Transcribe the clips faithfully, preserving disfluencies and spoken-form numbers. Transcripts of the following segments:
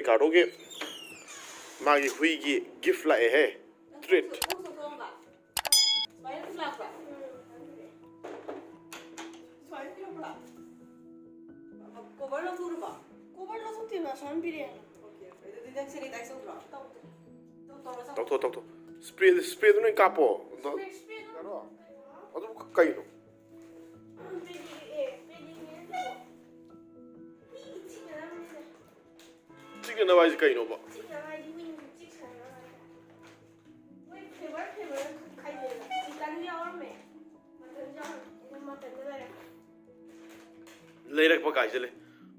ꯀꯥꯔꯗꯣꯒꯤ ꯃꯥꯒꯤ ꯍꯨꯏꯒꯤ ꯒꯤꯐ ꯂꯥꯛꯑꯦꯍꯦ꯫ ꯇ꯭ꯔꯤꯠ꯫ ꯅꯪ ꯆꯠꯊꯣꯛꯑꯝꯕ? ꯁꯨꯃꯥꯏꯅ ꯑꯗꯨꯝ ꯂꯥꯛꯄ꯭ꯔꯥ? ꯁꯨꯃꯥꯏꯅ ꯄꯤꯔꯛꯄ꯭ꯔꯥ? ꯀꯣꯚꯔ ꯂꯧꯊꯣꯛꯎꯔꯕꯣ? ꯀꯣꯚꯔ ꯂꯧꯊꯣꯛꯇꯦꯕ, ꯁꯨꯃꯥꯏꯅ ꯄꯤꯔꯛꯑꯦ꯫ Okay, okay. ꯑꯗꯨꯗꯤ ꯅꯪ ꯁꯦꯅꯤꯇꯥꯏꯁ ꯇꯧꯗ꯭ꯔꯣ? ꯇꯧꯗꯦ꯫ ꯇꯧ-, ꯇꯧꯔꯣ, ꯆꯪꯉꯣ꯫ ꯇꯧꯊꯣꯛ, ꯇꯧꯊꯣꯛ꯫ ꯁ꯭ꯄ꯭ꯔꯦ, ꯁ꯭ꯄ꯭ꯔꯦꯗꯨ ꯅꯣꯏ ꯀꯥꯞꯄꯣ꯫ ꯁ꯭ꯄ꯭ꯔꯦ, ꯁ꯭ꯄ꯭ꯔꯦꯗꯨ ꯌꯥꯔꯣ? ꯑꯗꯨꯕꯨ ꯀꯩꯅꯣ? ꯄꯦꯗꯤꯒ꯭ꯔꯤ, ꯑꯦ, ꯄꯦꯗꯤꯒ꯭ꯔꯤ ꯅꯠꯇ꯭ꯔꯣ? ꯃꯤꯒꯤ ꯆꯤꯛꯅꯅꯕꯅꯤꯁꯦ꯫ ꯆꯤꯛꯅꯅꯕ ꯍꯥꯏꯁꯦ ꯀꯩꯅꯣꯕ? ꯆꯤꯛꯅꯕ ꯍꯥꯏꯗꯤ ꯃꯤ ꯆꯤꯛꯁꯅꯕ ꯍꯥꯏꯕ꯫ ꯃꯣꯏ ꯐ꯭ꯂꯦꯚꯔ, ꯐ꯭ꯂꯦꯚꯔ ꯈꯥꯏꯗꯣꯛꯑꯦꯕ꯫ ꯆꯤꯛꯀꯟꯁꯨ ꯌꯥꯎꯔꯝꯃꯦ꯫ ꯃꯇꯟꯁꯨ ꯌꯥꯎꯔꯝꯃꯦ꯫ ꯑꯗꯨ ꯃꯇꯟꯗꯣ ꯂꯩꯔꯛꯄ꯫ ꯂꯩꯔꯛꯄ ꯀꯥꯏꯁꯦ ꯂꯩ꯫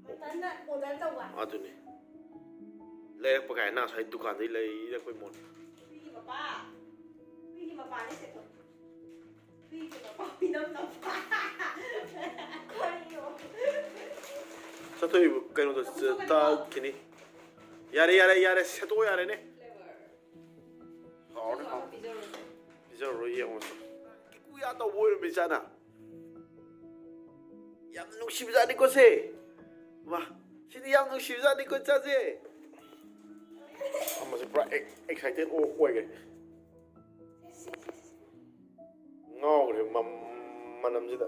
ꯃꯇꯟꯗ ꯑꯣꯔꯗꯔ ꯇꯧꯕ꯫ ꯑꯗꯨꯅꯤ꯫ ꯂꯩꯔꯛꯄ ꯀꯥꯏ ꯅꯪ ꯉꯁꯥꯏ ꯗꯨꯀꯥꯟꯗꯩ ꯂꯩꯔꯛꯄꯩ ꯃꯑꯣꯡ꯫ ꯍꯨꯏꯒꯤ ꯃꯄꯥ꯫ ꯍꯨꯏꯒꯤ ꯃꯄꯥꯅꯦ ꯁꯦ꯫ ꯍꯨꯏꯒꯤ ꯃꯄꯥ ꯄꯤꯅꯝ ꯅꯝꯕ꯫ ꯀꯔꯤꯅꯣ? ꯆꯠꯊꯣꯛꯏꯕ ꯀꯩꯅꯣꯗꯣ ꯇꯠꯈꯤꯅꯤ꯫ ꯌꯥꯔꯦ, ꯌꯥꯔꯦ, ꯌꯥꯔꯦ, ꯁꯦꯠꯇꯣꯛꯑꯣ ꯌꯥꯔꯦꯅꯦ꯫ ꯍꯥꯎꯔꯅꯤ, ꯍꯥꯎꯔꯅꯤ꯫ ꯄꯤꯖꯔꯨꯔꯣ꯫ ꯄꯤꯖꯔꯨꯔꯣ, ꯌꯦꯡꯉꯨꯔꯣ꯫ ꯀꯤꯀꯨꯌꯥ ꯇꯧꯕ ꯑꯣꯏꯔꯝꯃꯤ ꯆꯥꯅ꯫ ꯌꯥꯝ ꯅꯨꯡꯁꯤꯕꯖꯥꯠꯅꯤꯀꯣ ꯁꯦ꯫ ꯋꯥ, ꯁꯤꯗꯤ ꯌꯥꯝ ꯅꯨꯡꯁꯤꯕꯖꯥꯠꯅꯤꯀꯣ ꯆꯥꯁꯦ꯫ ꯑꯃꯁꯦ ꯄꯨꯔꯥ ꯑꯦꯛ-, ꯑꯦꯛꯁꯥꯏꯇꯦꯠ ꯑꯣ-, ꯑꯣꯏꯈ꯭ꯔꯦ꯫ ꯉꯥꯎꯈ꯭ꯔꯦ ꯃ-, ꯃꯅꯝꯁꯤꯗ꯫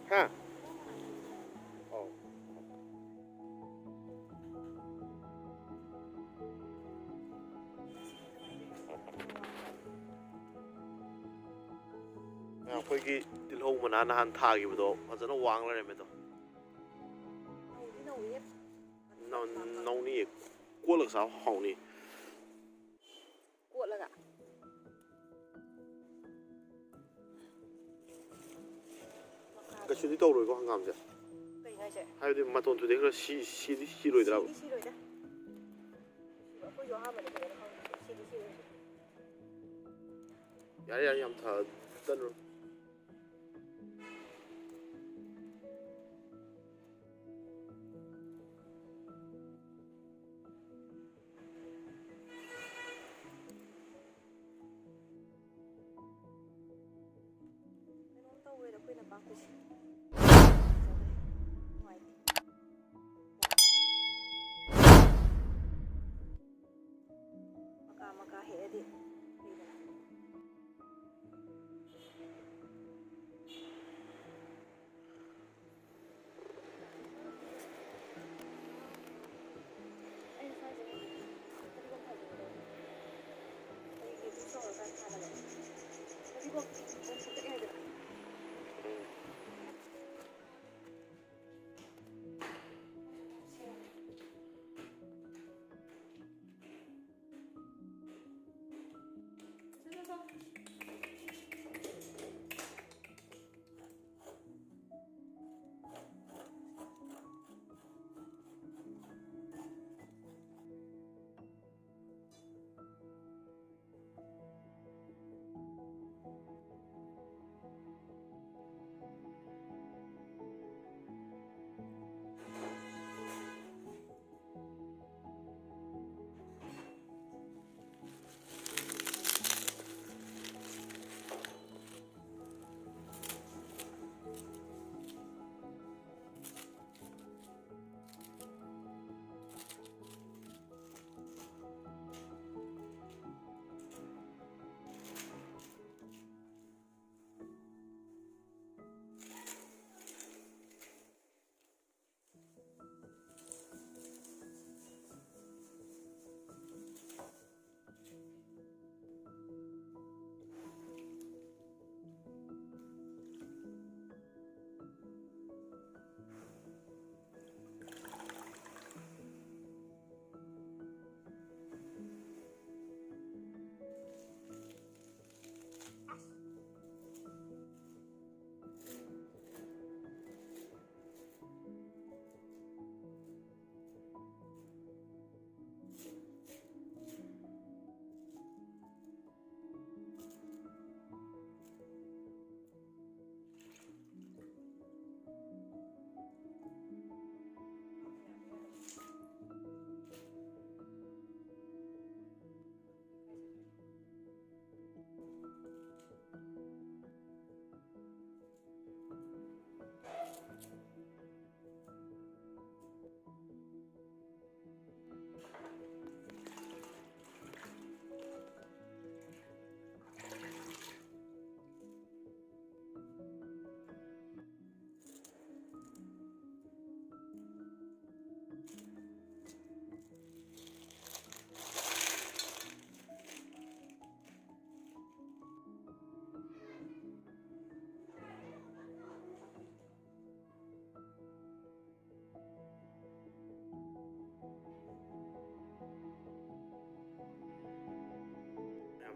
ꯍꯥ? ꯑꯧ꯫ ꯑꯩꯈꯣꯏꯒꯤ ꯇꯤꯜꯍꯧ ꯃꯅꯥ ꯅꯍꯥꯟ ꯊꯥꯈꯤꯕꯗꯣ ꯐꯖꯅ ꯋꯥꯡ ꯂꯩꯔꯝꯃꯦ ꯑꯗꯣ꯫ ꯅꯧꯗꯤ ꯅꯧꯔꯤꯌꯦ꯫ ꯅꯧ-, ꯅꯧꯅꯤꯌꯦ꯫ ꯀꯣꯠꯂꯒ ꯆꯥꯕ ꯍꯥꯎꯅꯤ꯫ ꯀꯣꯠꯂꯒ꯫ ꯀꯩꯁꯨꯗꯤ ꯇꯧꯔꯣꯏꯀꯣ ꯍꯪꯒꯥꯝꯁꯦ? ꯀꯩꯅꯣ ꯍꯥꯏꯁꯦ? ꯍꯥꯏꯕꯗꯤ ꯃꯇꯣꯟ ꯊꯨꯗꯦꯛꯈ꯭ꯔ ꯁꯤ-, ꯁꯤꯗꯤ ꯁꯤꯔꯣꯏꯗ꯭ꯔꯕ? ꯁꯤꯗꯤ ꯁꯤꯔꯣꯏꯗ꯫ ꯑꯩꯈꯣꯏꯁꯨ ꯑꯍꯥꯟꯕꯗ ꯐꯖꯅ ꯈꯪꯗꯦ꯫ ꯁꯤꯗꯤ ꯁꯤꯔꯣꯏ꯫ ꯌꯥꯔꯦ, ꯌꯥꯔꯦ, ꯌꯥꯝ ꯊꯥꯗꯠꯂꯨ꯫ ꯑꯩꯈꯣꯏꯅ ꯄꯥꯛꯄꯁꯦ ꯅꯨꯡꯉꯥꯏꯇꯦ꯫ ꯃꯀꯥ ꯃꯀꯥ ꯍꯦꯛꯑꯗꯤ ꯐꯩꯗꯅ꯫ ꯑꯩꯅ ꯁ꯭ꯋꯥꯏꯗ ꯐꯗꯤꯒꯣꯝ ꯊꯥꯖꯤꯟꯒꯗꯧꯕ꯫ ꯑꯩꯒꯤ ꯑꯗꯨꯝ ꯇꯧꯔꯀꯥꯟꯗ ꯊꯥꯒꯠꯂꯒꯦ꯫ ꯐꯗꯤꯒꯣꯝ ꯁꯤ ꯀꯛꯑꯦ ꯍꯥꯏꯗꯅ꯫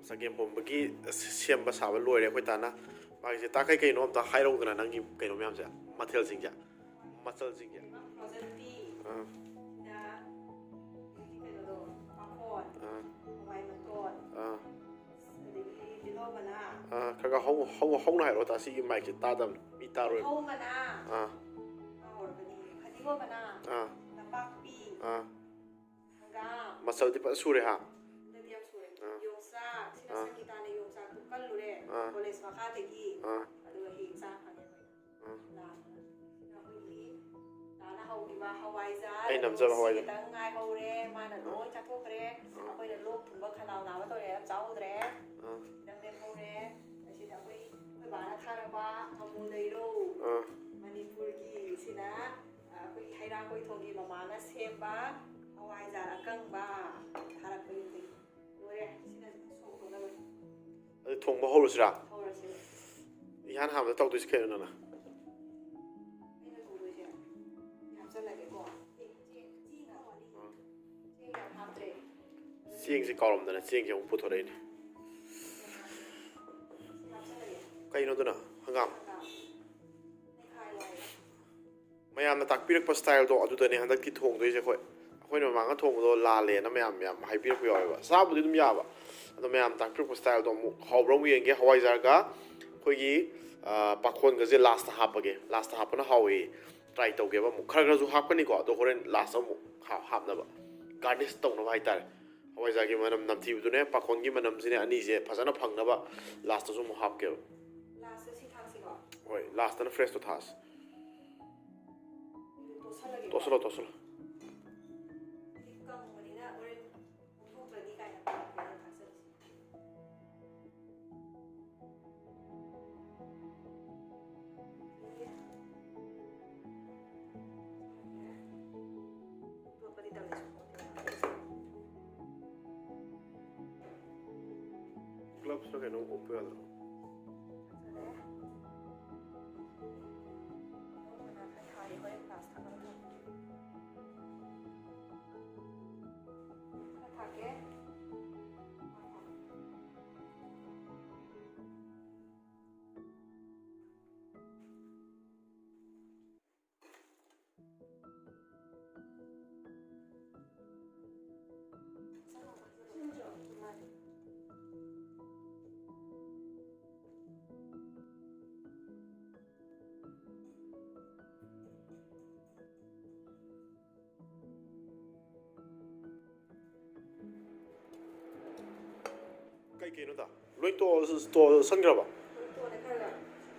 ꯆꯒꯦꯝ ꯄꯣꯝꯕꯒꯤ ꯁꯦꯝꯕ ꯁꯥꯕ ꯂꯣꯏꯔꯦ ꯑꯩꯈꯣꯏ ꯇꯥꯅ꯫ ꯃꯥꯒꯤꯁꯦ ꯇꯥ ꯀꯩ ꯀꯩꯅꯣ ꯑꯝꯇ ꯍꯥꯏꯔꯛꯎꯗꯅ, ꯅꯪꯒꯤ ꯀꯩꯅꯣ ꯃꯌꯥꯝꯁꯦ, ꯃꯊꯦꯜꯁꯤꯡꯁꯦ, ꯃꯆꯜꯁꯤꯡꯁꯦ꯫ ꯐ꯭ꯔꯣꯖꯟ ꯇꯤ, ꯑꯥ, ꯁꯤꯗ ꯍꯧꯖꯤꯛꯀꯤ ꯀꯩꯅꯣꯗꯣ, ꯄꯥꯐꯣꯔ, ꯑꯥ, ꯍꯋꯥꯏ ꯃꯇꯣꯟ, ꯑꯥ, ꯑꯗꯒꯤ ꯇꯤꯜꯍꯧ ꯃꯅꯥ꯫ ꯑꯥ, ꯈꯔ ꯈꯔ ꯍꯧ-, ꯍꯧ-, ꯍꯧꯅ ꯍꯥꯏꯔꯛꯑꯣ ꯇꯥ, ꯁꯤꯒꯤ ꯃꯥꯏꯛꯁꯦ ꯇꯥꯗꯕꯅꯤ, ꯃꯤ ꯇꯥꯔꯣꯏꯕ꯫ ꯇꯤꯜꯍꯧ ꯃꯅꯥ, ꯑꯥ, ꯀꯥꯎꯔꯕꯅꯤ, ꯐꯗꯤꯒꯣꯝ ꯃꯅꯥ, ꯑꯥ, ꯅꯄꯥꯛꯄꯤ, ꯑꯥ꯫ ꯍꯪꯒꯥꯝ꯫ ꯃꯆꯜꯗꯤ ꯐꯖꯅ ꯁꯨꯔꯦ ꯍꯥ? ꯍꯟꯗꯛꯇꯤ ꯌꯥꯝ ꯁꯨꯔꯦ꯫ ꯑꯥ꯫ ꯌꯣꯡꯆꯥꯛ, ꯁꯤꯅ ꯑꯥ꯫ ꯁꯪꯒꯤꯇꯥꯅ ꯌꯣꯡꯆꯥꯛꯇꯨ ꯀꯜꯂꯨꯔꯦ꯫ ꯑꯥ꯫ ꯀꯣꯂꯦꯖ ꯃꯈꯥꯗꯒꯤ꯫ ꯑꯥ꯫ ꯑꯗꯨꯒ ꯍꯦꯛ ꯆꯥ ꯐꯪꯉꯦ ꯑꯩꯈꯣꯏ꯫ ꯑꯥ꯫ ꯂꯥꯛꯑꯒ꯫ ꯁꯤꯅ ꯑꯩꯈꯣꯏꯒꯤ ꯇꯥꯅ ꯍꯧꯈꯤꯕ ꯍꯋꯥꯏꯖꯥꯔ, ꯑꯩ ꯅꯝꯖꯕ ꯍꯋꯥꯏꯖꯥꯔ꯫ ꯁꯤꯈꯛꯇꯪ ꯉꯥꯏꯍꯧꯔꯦ꯫ ꯃꯥꯅ ꯑꯥ꯫ ꯂꯣꯏ ꯆꯥꯊꯣꯛꯈ꯭ꯔꯦ꯫ ꯑꯥ꯫ ꯑꯩꯈꯣꯏꯅ ꯂꯣꯛ ꯊꯨꯡꯕ ꯈꯅꯥꯎ ꯅꯥꯕ ꯇꯧꯔꯦ꯫ ꯌꯥꯝ ꯆꯥꯍꯧꯗ꯭ꯔꯦ꯫ ꯑꯥ꯫ ꯈꯤꯇꯪ ꯂꯦꯝꯍꯧꯔꯦ꯫ ꯑꯁꯤꯗ ꯑꯩꯈꯣꯏ, ꯑꯩꯈꯣꯏ ꯕꯥꯅ ꯊꯥꯔꯛꯄ ꯑꯃꯨꯜ ꯂꯩꯔꯧ꯫ ꯑꯥ꯫ ꯃꯅꯤꯄꯨꯔꯒꯤ ꯁꯤꯅ ꯑꯩꯈꯣꯏꯒꯤ ꯍꯩꯔꯥꯡꯒꯣꯏ ꯊꯣꯡꯒꯤ ꯃꯃꯥꯅ ꯁꯦꯝꯕ ꯍꯋꯥꯏꯖꯥꯔ ꯑꯀꯪꯕ ꯊꯥꯔꯛꯄ ꯌꯨꯝꯗꯒꯤ꯫ ꯂꯣꯏꯔꯦ꯫ ꯁꯤꯅ ꯁꯣꯛ ꯇꯧꯅꯕꯅꯤ꯫ ꯑꯗꯨ ꯊꯣꯡꯕ ꯍꯧꯔꯁꯤꯔꯥ? ꯍꯧꯔꯁꯤ꯫ ꯏꯍꯥꯟ ꯍꯥꯟꯕꯗ ꯇꯧꯗꯣꯏꯁꯤ ꯀꯩꯅꯣ ꯅꯪꯅ? ꯑꯩꯅ ꯊꯣꯡꯗꯣꯏꯁꯦ ꯍꯥꯞꯆꯜꯂꯒꯦꯀꯣ꯫ ꯑꯦ, ꯆꯦꯡ, ꯆꯦꯡ ꯈꯔ ꯋꯥꯠꯂꯤ꯫ ꯑꯥ꯫ ꯆꯦꯡ ꯌꯥꯝ ꯍꯥꯞꯇ꯭ꯔꯦ꯫ ꯆꯦꯡꯁꯦ ꯀꯥꯎꯔꯝꯗꯅ ꯆꯦꯡꯁꯦ ꯑꯃꯨꯛ ꯄꯨꯊꯣꯔꯛꯏꯅꯦ꯫ ꯁꯤ ꯍꯥꯞꯆꯜꯂꯒꯦ꯫ ꯀꯩꯅꯣꯗꯨꯅ? ꯍꯪꯒꯥꯝ? ꯍꯪꯒꯥꯝ꯫ ꯃꯌꯥꯝꯅ ꯇꯥꯛꯄꯤꯔꯛꯄ ꯁ꯭ꯇꯥꯏꯜꯗꯣ ꯑꯗꯨꯗꯅꯦ ꯍꯟꯗꯛꯇꯤ ꯊꯣꯡꯗꯣꯏꯁꯦ ꯑꯩꯈꯣꯏ꯫ ꯑꯩꯈꯣꯏꯅ ꯃꯃꯥꯡꯗ ꯊꯣꯡꯕꯗꯣ ꯂꯥꯜꯂꯦꯅ ꯃꯌꯥꯝ ꯃꯌꯥꯝ ꯍꯥꯏꯕꯤꯔꯛꯄ ꯌꯥꯎꯋꯦꯕ꯫ ꯆꯥꯕꯨꯗꯤ ꯑꯗꯨꯝ ꯌꯥꯕ, ꯑꯗꯣ ꯃꯌꯥꯝ ꯇꯥꯛꯄꯤꯔꯛꯄ ꯁ꯭ꯇꯥꯏꯜꯗꯣ ꯑꯃꯨꯛ ꯍꯥꯎꯕ꯭ꯔꯥ ꯑꯃꯨꯛ ꯌꯦꯡꯒꯦ꯫ ꯍꯋꯥꯏꯖꯥꯔꯒ ꯑꯩꯈꯣꯏꯒꯤ, ꯑ, ꯄꯥꯈꯣꯟꯒꯁꯦ ꯂꯥꯁꯇ ꯍꯥꯞꯄꯒꯦ꯫ ꯂꯥꯁꯇ ꯍꯥꯞꯄꯅ ꯍꯥꯎꯋꯦ꯫ ꯇ꯭ꯔꯥꯏ ꯇꯧꯒꯦꯕ ꯑꯃꯨꯛ꯫ ꯈꯔ ꯈꯔꯁꯨ ꯍꯥꯞꯀꯅꯤꯀꯣ, ꯑꯗꯣ ꯍꯣꯔꯦꯟ ꯂꯥꯁꯇ ꯑꯃꯨꯛ ꯍꯥꯞ-, ꯍꯥꯞꯅꯕ꯫ ꯒꯥꯔꯅꯤꯁ ꯇꯧꯅꯕ ꯍꯥꯏꯇꯥꯔꯦ꯫ ꯍꯋꯥꯏꯖꯥꯔꯒꯤ ꯃꯅꯝ ꯅꯝꯊꯤꯕꯗꯨꯅꯦ, ꯄꯥꯈꯣꯟꯒꯤ ꯃꯅꯝꯁꯤꯅꯦ, ꯑꯅꯤꯁꯦ ꯐꯖꯅ ꯐꯪꯅꯕ ꯂꯥꯁꯇꯁꯨ ꯑꯃꯨꯛ ꯍꯥꯞꯀꯦꯕ꯫ ꯂꯥꯁꯇ ꯁꯤ ꯊꯥꯛꯁꯤꯀꯣ? ꯍꯣꯏ, ꯂꯥꯁꯇꯅ ꯐ꯭ꯔꯦꯁꯇꯣ ꯊꯥꯛꯑꯁꯤ꯫ ꯑꯗꯨ ꯇꯣꯠꯁꯜꯂꯒꯦꯀꯣ? ꯇꯣꯠꯁꯜꯂꯣ, ꯇꯣꯠꯁꯜꯂꯣ꯫ ꯁꯤ ꯀꯪꯕꯅꯤꯅ ꯍꯣꯔꯦꯟ ꯄꯣꯝꯊꯣꯛꯇ꯭ꯔꯗꯤ ꯀꯥꯏꯅ ꯄꯥꯈꯠꯄꯅꯦ ꯊꯥꯛꯆꯜꯂꯤꯁꯦ꯫ ꯒ꯭ꯂꯣꯞꯁꯂ ꯀꯩꯅꯣꯝ ꯎꯞꯄ ꯌꯥꯗ꯭ꯔꯣ? ꯈꯔ ꯊꯥꯛꯀꯦ꯫ ꯀꯩꯅꯣꯗ ꯂꯣꯏ ꯇꯣ-, ꯇꯣꯁꯟꯈ꯭ꯔꯕ? ꯇꯣꯂꯦ ꯈꯔ ꯈꯔ꯫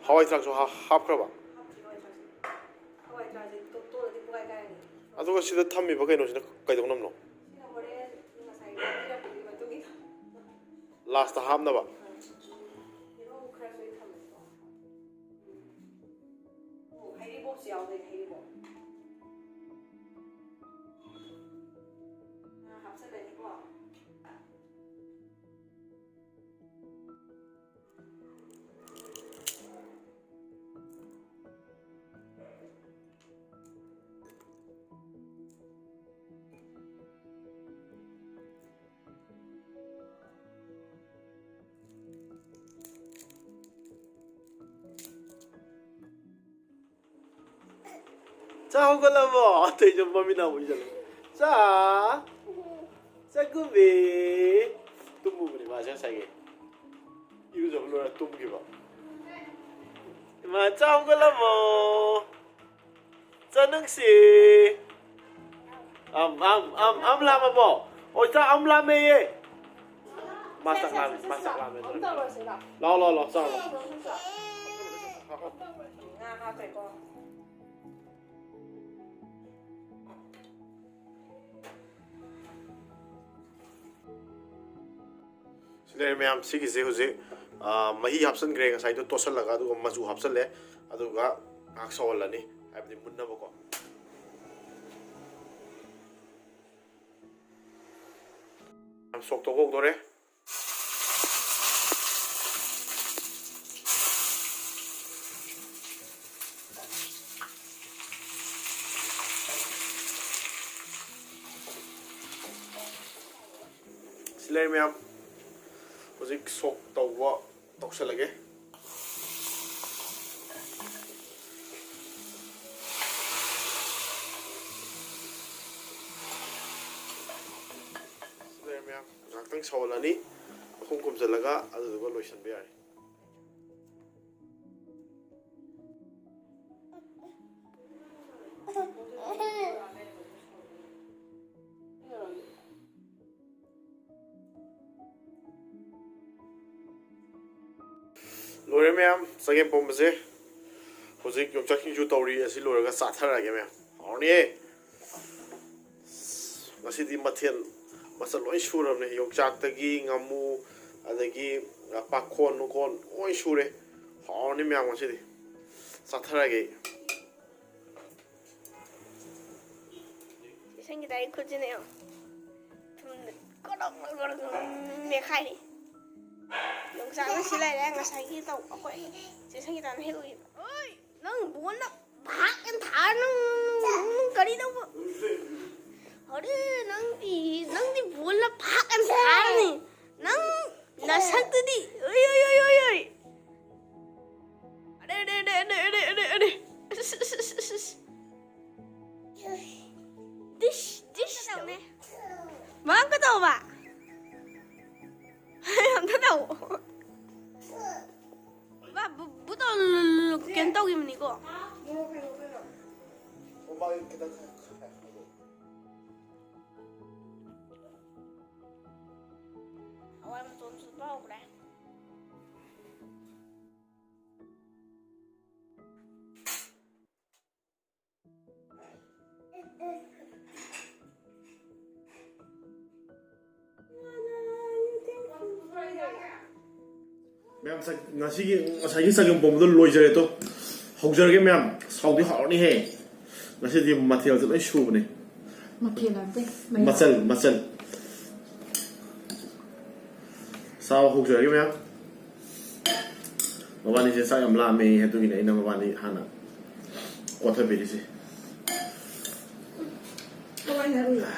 ꯍꯋꯥꯏ ꯊ꯭ꯔꯥꯛꯁꯨ ꯍꯥ-, ꯍꯥꯞꯈ꯭ꯔꯕ? ꯍꯥꯞꯇ꯭ꯔꯤ ꯍꯋꯥꯏ ꯊ꯭ꯔꯥꯛꯁꯦ꯫ ꯍꯋꯥꯏ ꯊ꯭ꯔꯥꯛꯁꯦ ꯇꯣ-, ꯇꯣꯂꯗꯤ ꯄꯨꯡꯀꯥꯏ ꯀꯥꯏꯔꯅꯤ꯫ ꯑꯗꯨꯒ ꯁꯤꯗ ꯊꯝꯃꯤꯕ ꯀꯩꯅꯣꯁꯤꯅ ꯀꯩꯗꯧꯅꯕꯅꯣ? ꯁꯤꯅ ꯍꯣꯔꯦꯟ ꯉꯁꯥꯏ ꯂꯩꯔꯛꯄꯒꯤ ꯃꯇꯨꯡ ꯏꯟꯅ꯫ ꯂꯥꯁꯇ ꯍꯥꯞꯅꯕ? ꯑꯥ꯫ ꯇꯤꯜꯍꯧ ꯈꯔꯁꯨ ꯑꯩ ꯊꯝꯃꯦꯀꯣ꯫ ꯑꯣ, ꯍꯩꯔꯤꯕꯣꯞꯁꯨ ꯌꯥꯎꯗꯣꯏꯅꯦ, ꯍꯩꯔꯤꯕꯣꯞ꯫ ꯉꯥ ꯍꯥꯞꯆꯜꯂꯅꯤꯀꯣ꯫ ꯆꯥ ꯍꯧꯒꯠꯂꯕꯣ? ꯑꯇꯩꯁꯨ ꯃꯃꯤꯠ ꯅꯥ ꯎꯏꯁꯜꯂꯦ꯫ ꯆꯥ꯫ ꯆꯥꯛꯈꯨꯝꯕꯤ꯫ ꯇꯨꯝꯃꯨꯕꯅꯤ ꯃꯥꯁꯦ ꯉꯁꯥꯏꯒꯤ꯫ ꯏꯔꯨꯖꯕ ꯂꯣꯏꯔ ꯇꯨꯝꯈꯤꯕ꯫ ꯏꯃꯥ, ꯆꯥ ꯍꯧꯒꯠꯂꯕꯣ? ꯆꯥ ꯅꯨꯡꯁꯤ꯫ ꯑꯝ, ꯑꯝ, ꯑꯝ, ꯑꯝ ꯂꯥꯝꯃꯕꯣ? ꯑꯣ, ꯆꯥꯛ ꯑꯝ ꯂꯥꯝꯃꯦꯌꯦ꯫ ꯃꯥ ꯆꯥꯛ ꯂꯥꯝꯃꯦ, ꯃꯥ ꯆꯥꯛ ꯂꯥꯝꯃꯦ꯫ ꯂꯥꯛꯑꯣ, ꯂꯥꯛꯑꯣ, ꯂꯥꯛꯑꯣ, ꯆꯥꯔꯨꯔꯣ꯫ ꯉꯥ ꯍꯥꯞꯈ꯭ꯔꯦꯀꯣ꯫ ꯁꯤ ꯂꯩꯔꯦ ꯃꯌꯥꯝ, ꯁꯤꯒꯤꯁꯦ ꯍꯧꯖꯤꯛ, ꯑ, ꯃꯍꯤ ꯍꯥꯞꯆꯤꯟꯈ꯭ꯔꯦ ꯉꯁꯥꯏꯗꯣ ꯇꯣꯠꯁꯜꯂꯒ, ꯑꯗꯨꯒ ꯃꯆꯨ ꯍꯥꯞꯆꯜꯂꯦ, ꯑꯗꯨꯒ ꯉꯥꯏꯍꯥꯛ ꯁꯧꯍꯜꯂꯅꯤ, ꯍꯥꯏꯕꯗꯤ ꯃꯨꯟꯅꯕꯀꯣ꯫ ꯌꯥꯝ ꯁꯣꯛ ꯇꯧꯕ ꯍꯧꯗꯣꯔꯦ꯫ ꯁꯤ ꯂꯩꯔꯦ ꯃꯌꯥꯝ, ꯍꯧꯖꯤꯛ ꯁꯣꯛ ꯇꯧꯕ ꯇꯧꯁꯜꯂꯒꯦ꯫ ꯁꯤ ꯂꯩꯔꯦ ꯃꯌꯥꯝ, ꯉꯥꯏꯍꯥꯛꯇꯪ ꯁꯧꯍꯜꯂꯅꯤ, ꯃꯈꯨꯝ ꯈꯨꯝꯖꯤꯜꯂꯒ, ꯑꯗꯨꯗꯨꯒ ꯂꯣꯏꯁꯤꯟꯕ ꯌꯥꯔꯦ꯫ ꯂꯣꯏꯔꯦ ꯃꯌꯥꯝ, ꯆꯒꯦꯝ ꯄꯣꯝꯕꯁꯦ꯫ ꯍꯧꯖꯤꯛ ꯌꯣꯡꯆꯥꯛ ꯁꯤꯡꯖꯨ ꯇꯧꯔꯤ, ꯑꯁꯤ ꯂꯣꯏꯔꯒ ꯆꯥꯊꯔꯛꯑꯒꯦ ꯃꯌꯥꯝ꯫ ꯍꯥꯎꯔꯅꯤꯍꯦ꯫ ꯉꯁꯤꯗꯤ ꯃꯊꯦꯜ ꯃꯆꯜ ꯂꯣꯏ ꯁꯨꯔꯕꯅꯦ꯫ ꯌꯣꯡꯆꯥꯛꯇꯒꯤ ꯉꯥꯃꯨ, ꯑꯗꯒꯤ ꯄꯥꯈꯣꯟ ꯅꯨꯡꯈꯣꯟ ꯂꯣꯏ ꯁꯨꯔꯦ꯫ ꯍꯥꯎꯔꯅꯤ ꯃꯌꯥꯝ ꯉꯁꯤꯗꯤ꯫ ꯆꯥꯊꯔꯛꯑꯒꯦ ꯑꯩ꯫ ꯏꯁꯤꯡꯒꯤ ꯗꯥꯏꯔꯦꯛ ꯈꯨꯠꯁꯤꯅ ꯌꯦꯡꯉꯣ꯫ ꯊꯨꯝꯗ ꯀꯣꯔꯣꯛ ꯀꯣꯔꯣꯛ ꯀꯣꯔꯣꯛ ꯃꯦꯠꯈꯥꯏꯔꯤ꯫ ꯌꯣꯡꯆꯥꯛꯅ ꯁꯤ ꯂꯩꯔꯦ, ꯉꯁꯥꯏꯒꯤ ꯇꯧ ꯑꯩꯈꯣꯏ ꯆꯦ ꯁꯪꯒꯤꯇꯥꯅ ꯍꯦꯛ ꯎꯏꯕ꯫ ꯑꯣꯏ, ꯅꯪ ꯕꯣꯜꯅ ꯚꯥꯛ ꯑꯅ ꯊꯥꯔ ꯅꯪ, ꯅꯪ, ꯅꯪ, ꯅꯪ ꯀꯔꯤ ꯇꯧꯕ? ꯑꯔꯦ, ꯅꯪꯗꯤ, ꯅꯪꯗꯤ ꯕꯣꯜꯅ ꯚꯥꯛ ꯑꯅ ꯊꯥꯔꯅꯤ꯫ ꯅꯪ ꯅꯁꯛꯇꯨꯗꯤ꯫ ꯑꯣꯏ, ꯑꯣꯏ, ꯑꯣꯏ, ꯑꯣꯏ, ꯑꯣꯏ꯫ ꯑꯔꯦ, ꯑꯔꯦ, ꯑꯔꯦ, ꯑꯔꯦ, ꯑꯔꯦ, ꯑꯔꯦ, ꯑꯔꯦ꯫ ꯑꯁ, ꯑꯁ, ꯑꯁ, ꯑꯁ, ꯑꯁ꯫ ꯗꯤꯁ, ꯗꯤꯁ ꯇꯧꯅꯦ꯫ ꯃꯥ ꯀꯩꯗꯧꯕ? ꯑꯝꯇ ꯇꯧ꯫ ꯕꯥ, ꯕꯨ, ꯕꯨ ꯇꯧ, ꯀꯩꯅꯣ ꯇꯧꯈꯤꯕꯅꯤꯀꯣ꯫ ꯍꯋꯥꯏ ꯃꯇꯣꯟ ꯆꯨꯞꯄ ꯍꯧꯈ꯭ꯔꯦ꯫ ꯃꯌꯥꯝ, ꯆꯥꯛ-, ꯉꯁꯤꯒꯤ, ꯉꯁꯥꯏꯒꯤ ꯆꯒꯦꯝ ꯄꯣꯝꯕꯗꯣ ꯂꯣꯏꯖꯔꯦ ꯇꯣ꯫ ꯍꯧꯖꯔꯒꯦ ꯃꯌꯥꯝ, ꯁꯥꯎꯗꯤ ꯍꯥꯎꯔꯅꯤꯍꯦ꯫ ꯉꯁꯤꯗꯤ ꯃꯊꯦꯜꯁꯦ ꯂꯣꯏ ꯁꯨꯕꯅꯦ꯫ ꯃꯊꯦꯜ ꯅꯠꯇꯦ, ꯃꯌꯥꯝ꯫ ꯃꯆꯜ, ꯃꯆꯜ꯫ ꯆꯥꯕ ꯍꯧꯖꯔꯒꯦ ꯃꯌꯥꯝ꯫ ꯃꯕꯥꯅꯤꯁꯦ ꯆꯥꯛ ꯌꯥꯝ ꯂꯥꯝꯃꯦ, ꯑꯗꯨꯒꯤꯅꯦ ꯑꯩꯅ ꯃꯕꯥꯅꯤ ꯍꯥꯟꯅ ꯀꯣꯊꯕꯤꯔꯤꯁꯦ꯫ ꯀꯃꯥꯏꯅ ꯍꯥꯏꯔꯨꯏꯅꯣ?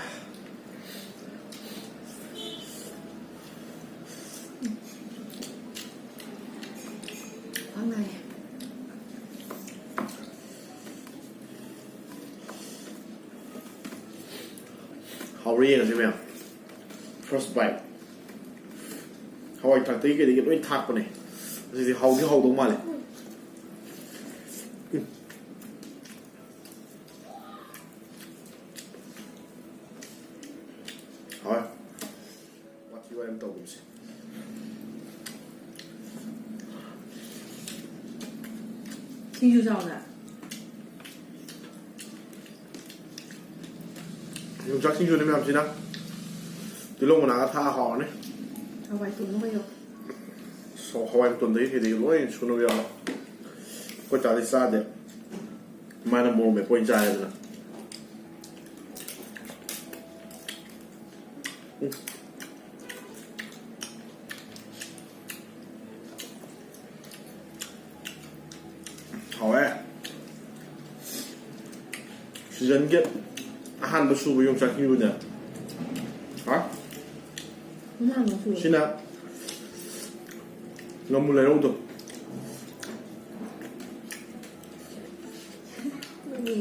ꯈ꯭ꯋꯥꯡ ꯅꯥꯏꯌꯦ꯫ ꯍꯥꯎꯔꯦ, ꯌꯦꯡꯉꯁꯤ ꯃꯌꯥꯝ꯫ First bite꯫ ꯍꯋꯥꯏ ꯊ꯭ꯔꯥꯛꯇꯒꯤ ꯀꯩꯗꯒꯤ ꯂꯣꯏ ꯊꯥꯛꯄꯅꯦ꯫ ꯑꯁꯤꯗꯤ ꯍꯥꯎꯗꯤ ꯍꯥꯎꯗꯧ ꯃꯥꯜꯂꯦ꯫ ꯎꯝ꯫ ꯍꯥꯎꯋꯦ꯫ ꯋꯥꯊꯤ ꯋꯥꯔꯦꯝ ꯇꯧꯒꯨꯝꯁꯦ꯫ ꯁꯤꯡꯖꯨ ꯆꯥꯎꯅ꯫ ꯌꯣꯡꯆꯥꯛ ꯁꯤꯡꯖꯨꯅꯤ ꯃꯌꯥꯝꯁꯤꯅ꯫ ꯇꯤꯜꯍꯧ ꯃꯅꯥꯒ ꯊꯥꯛꯑ ꯍꯥꯎꯔꯅꯤ꯫ ꯍꯋꯥꯏ ꯊꯣꯡꯕ ꯀꯩꯅꯣ꯫ ꯁꯣ- ꯍꯋꯥꯏ ꯃꯇꯣꯟꯗꯒꯤ ꯀꯩꯗꯒꯤ ꯂꯣꯏ ꯁꯨꯅꯕ ꯌꯥꯎꯔꯦ꯫ ꯑꯩꯈꯣꯏ ꯆꯥꯗꯤ ꯆꯥꯗꯦ꯫ ꯃꯥꯅ ꯃꯣꯔꯣꯛ ꯃꯦꯠꯄ ꯑꯣꯏꯅ ꯆꯥꯏꯗꯅ꯫ ꯎꯝ꯫ ꯍꯥꯎꯋꯦ꯫ ꯁꯤꯖꯟꯒꯤ ꯑꯍꯥꯟꯕ ꯁꯨꯕ ꯌꯣꯡꯆꯥꯛ ꯁꯤꯡꯖꯨꯅꯦ꯫ ꯍꯥ? ꯃꯃꯥꯡꯗ ꯁꯨꯔꯦ꯫ ꯁꯤꯅ ꯉꯥꯃꯨ ꯂꯩꯔꯧꯗꯣ꯫ ꯑꯗꯨꯗꯤ